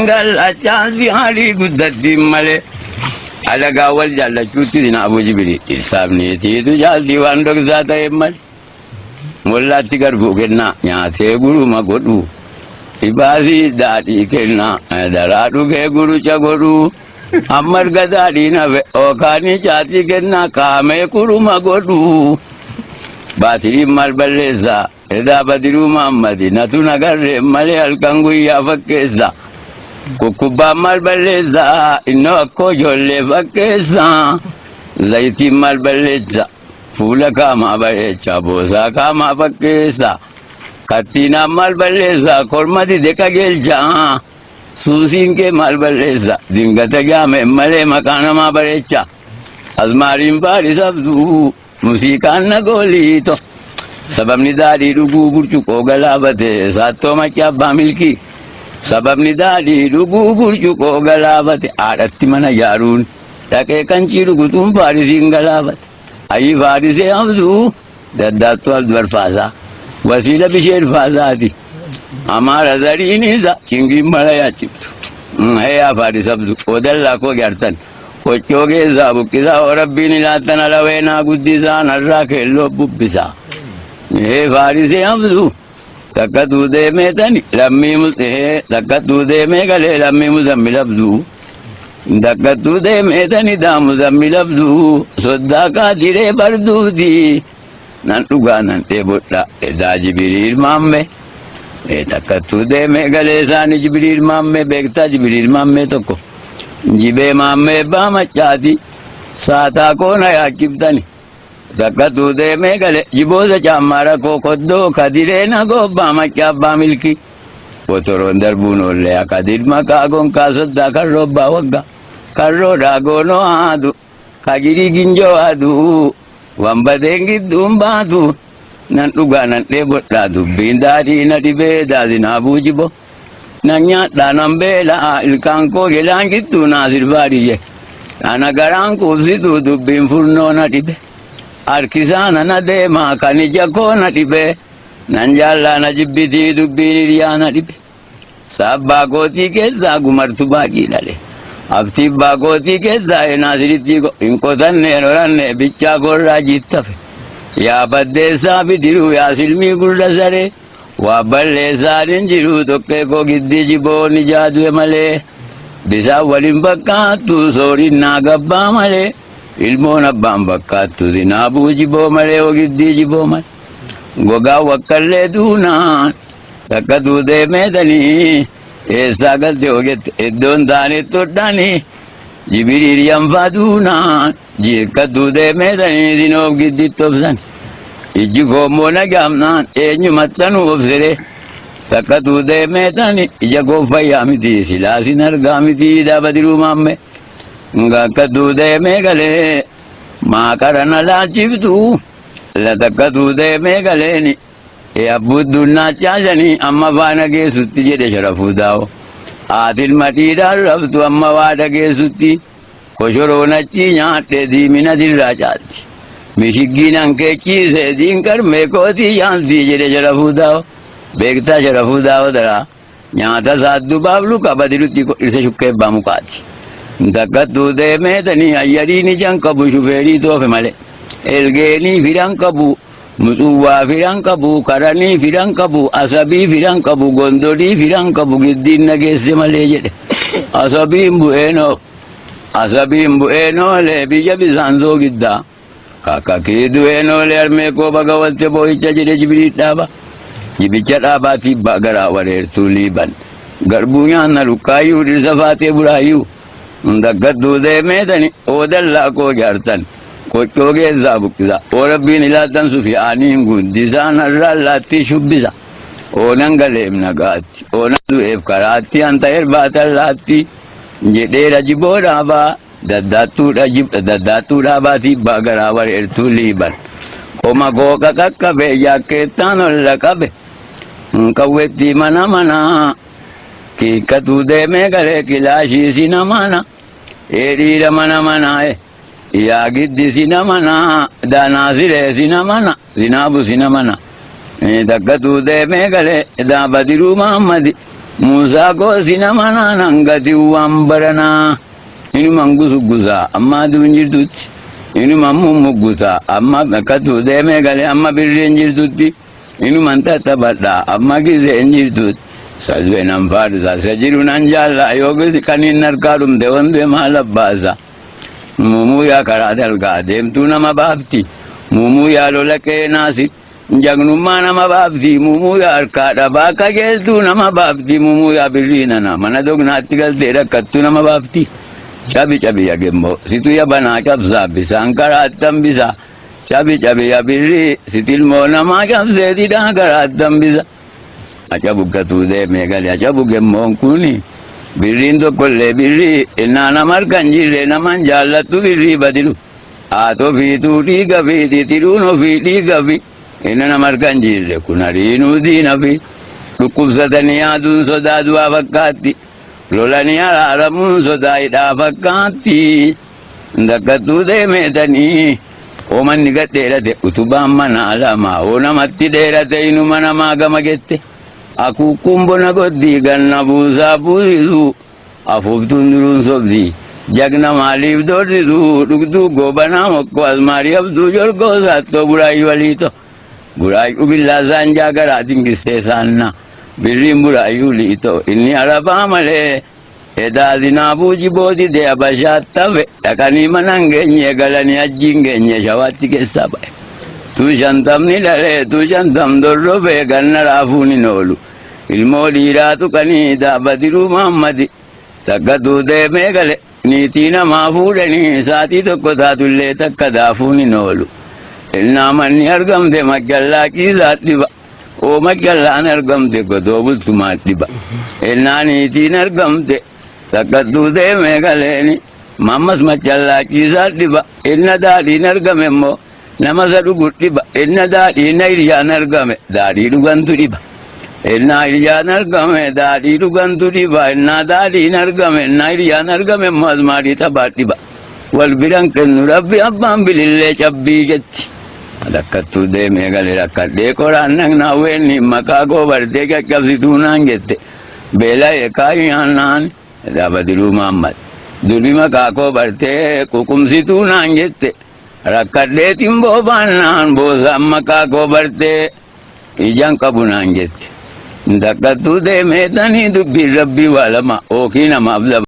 Gallachaan haalii guddattiin malee alagaa wal jaallachuutti zinaabuu jibiri dhirsaaf niitiitu jaaltii waan dhoksaa ta'e malee mollaatti garbuu kennaa nyaatee guruma godhu dhibaasii daadhii kennaa daraa dhugee gurucha godhu amma erga daadhiin hafe ookaanii caatii kennaa kaamee kuruma godhu baatiriin maal balleessaa edaa badiruu maammadi natu nagarree malee halkan guyyaa fakkeessa. Kukkubbaan maal balleessaa innoo akkoo ijoollee fakkeessaa zayitiin maal balleessa fuula qaamaa bareecha boosaa qaamaa fakkeessa kattiinaan maal balleessaa korma dide qajeelcha suusiin kee maal balleessa dingata jaame malee maqaa namaa bareecha azmaariin faarisabduu muuziqaan na gooliito sababni daadhii dhuguu burcuqqoo galaafate saattoo macca abbaa milkii. Sababni daadhii dhuguu burcuqqoo galaafate haadhatti mana ijaaruun dhaqee qancii dhugutuun faarisiin galaafate. Ayyi faarisee hamzuu daddaattuu albarfaasaa wasiila bisheen faasaati. Amaara zariin isa cingiin mala yaachiftu. Heyaa faaris abdu odallaa koo jaartan qoccoo keessaa buqqisaa oo rabbiin ilaattan alaweenaa guddisaa narraa keelloo bubbisaa. Hee faarisee hamzuu. Takka deemee tani lammii musee takka deemee galee lammii muzammil abduu. Takka deemee tani daa muzammil abduu soddaa kaadiree barduuti. Nan dhugaa nan dheebodha edaa jibiriir maamme. Takka deemee galee isaanii jibiriir maamme beektaa jibiriir maamme tokko. Jibee maammee baamachaati saataa koona yaachiftani. Takka deemee gale jiboosa caammaara koo koddoo kadiree na gobbaa macca abbaa milki. Wotoroon darbuun oollee akadir maqaa gonkaa soddaa kan robbaa wagga kan roodhaa goonoo haadu kajirii ginjoo haadu wanbadeen gidduun baatu nan dhugaa nan dheebodhaa dubbiin daadhii na dhibee daazinaa buujibo nan nyaadhaa nan beelaa ilkaan koo gelaan gittuu naa sirbaadiyye ana garaan kuufsituu dubbiin furnoo na dhibe. Harkisaana na deemaa kan ija koo na dhibe nan jaallaa na jibbitii dubbiin hiriyaa na dhibe. Sabbaa kootii keessaa gumartu baaqii dhale. Abtii baakootii keessaa naasiritti hin qotanne hin horanne bichaa korraa jiittafe. Yaa baddeessaa bidiruu yaa silmii gurra saree. Waa balleessaan hin jiru tokkee koo giddii jiboon ijaadue malee. Bisaan waliin fakkaattu sooriin naa gabbaa malee. Ilmoon abbaan fakkaattu zinaabuu jiboo malee ogiddii jiboo malee. Gogaa wakkallee duunaan takka deemee tanii eessaa galte ogette iddoon taanetti hodhanii jibiriir yanfaa duunaan jiikkattuu deemee tanii zinoof gidditti obsan. Ijji koommoo na gaamnaan eenyumattanuu obsire takka deemee tani ija koo fayyaa miti silaasin argaa miti dhaabatiruu maamme. Akka deemee galee maaqara na laachiftu la takka deemee galeeni abbudduun naachaasanii amma faana geessutti jedhe sharafuu daa'o. Haatil matiidhaan raftu amma waada geessutti koshoroon achii nyaadhe diimina dirraa caalti. Mishiggiin hankeechiise diin qarmee kootii yaanti jedhe sharafuu daa'o. Beektaa sharafuu daa'o daraa nyaata saaddubaaf luka badirutti isa shukkee abbaa mukaati. Takka deemee tanii ayyariin ijaan qabu shufeerii toofe malee. Elgeenii firan qabu mutsuwwaa firan qabu karanii firan qabu asabii firan qabu gondolii firan qabu giddiin nageesse malee jedhe. Asabiin bu'eenoo asabiin bu'eenoolee biyya bisaan soogiddaa. Kakakii du'eenoolee harmee koo baga walte boo'icha jedhe jibirii dhaaba. Jibicha dhaabaatii garaa wareertuu liiban. Garbuu nyaanna lukkaayyuu dhirsa faatee buraayyuu. Dakkatuu deemee tani oodallaa koo jaartan. Qoccoo keessaa buqqisa. Oo rabbiin ilaattan sufi aaniin guddisaa narraa laattii shubbisa. Oonan galeef nagaatti. Oonan du'eef karaatti hanta irbaatan laatti. Jedheera jiboo dhaabaa. Daddaattuu dhaabaatii garaa wareertuu liiban. Qoma koo qaqqabe jaakkeettaan olla qabe. Qawwetti mana manaa. Kiikkatuu deemee galee kilaashii sina mana. Dhiira mana manaa. Yaa giddi sina mana. Daanaa siree sina mana. Zinaabu sina mana. Takkatuu deemee galee daa badiruu Mahammadi. Muusaa koosi nama naan hangati waan baranaa. Inuman gusuggusaa amma aduun jirtutti. Inuman mummuggusaa amma akkattuu deemee galee amma birriin jirtutti. Inuman tattaphadhaa amma gizeen jirtutti. Salbee nan faarsa isa jiru nan jaalla yookiis kan hin harkaa dhumte wanti maal abbaasa. Muumuu yaa karaa dalgaa deemtuu nama baafti. Muumuu yaa lola qeenaasi. Jagnummaa nama baafti. Muumuu yaa harkaa dhabaa qajeeltuu nama baafti. Muumuu yaa birrii nana mana dognaatti galtee rakkattuu nama baafti. Cabi cabi yaa gemmoo situ yabanaa cabsaa bisaan karaatti hambisa. Cabi cabi yaa birrii sitilmoo namaa cabsee didhaa karaatti hambisa. Acabu gatuu deemee galee acabu gemmoon kuni. Birriin tokkollee birrii innaa nama harka hin jirre naman jaallattu birrii badilu. Haatoo fiituu dhiiga fiiti tiruun ofii dhiiga fi inni nama harka hin jirre kun hariinuu diina fi dhukkubsatanii yaaduun sodaa du'aa fakkaatti. Lolanii araaramuun sodaa hidhaa fakkaatti. Dakkattuu deemeetanii oomanni gad dheerate utubaan manaa lama oo namatti dheerate inuma namaa gama gette. Akuukkuun bona goddii ganna buusaa buusisu afuuftuun duruun sobdi. Jagna maaliif doorsisu dhugduu goobanaa mokkoo asmaarii abduu jorgoo saattoo buraayyuu waliito. Buraayyuu billaa saanjaa garaa dingistee saanna. Birriin buraayyuu liitoo inni arabaa malee. Edaa zinaabuu jibooti dee abashaa tafe dhaqanii mana hin geenye galanii achi hin geenye shawaatti keessaa ba'e. Tu shantamni dhalee tu shantam dorrobee ganna raafuun hin oolu. Ilmoo dhiiraa tuqanii daabatiruu Muhammadi. Takka deemee gale niitii namaa fuudhanii saatii tokko taatullee takka daafuun hin oolu. Innaa manni argamte majjallaa ciisaa dhiba. Oo majjallaan argamte godoo bultumaa dhiba. Innaa niitiin argamte takkattuu deemee galeeni. Mammas majjallaa ciisaa dhiba. Inna daadhiin argame immoo nama isa dhugu dhiba. Inna daadhiin hiriyaan argame daadhii dhugantu dhiba. Innaa hiriyaan argame daadhii dhugantu dhiba. Innaa daadhiin argame innaa hiriyaan argame immoo azmaarii taphaa dhiba. Wal biran kennu rabbi abbaan bilillee cabbii jetti. Rakkattuu deemee gale rakkadhee qoraan dhagnaa weenni maqaa koo bartee caccabsituu naan jette. Beela'ee kaayyaan naan Dhaabbatiruu Muhammad. Durbi maqaa koo bartee ququmsituu naan jette. Rakkadheetiin boobaan naan boosaan maqaa koo bartee ijaan qabu naan jette. Dakkattuu deemee tanii dubbiin rabbii waa lama ookii namaaf lama.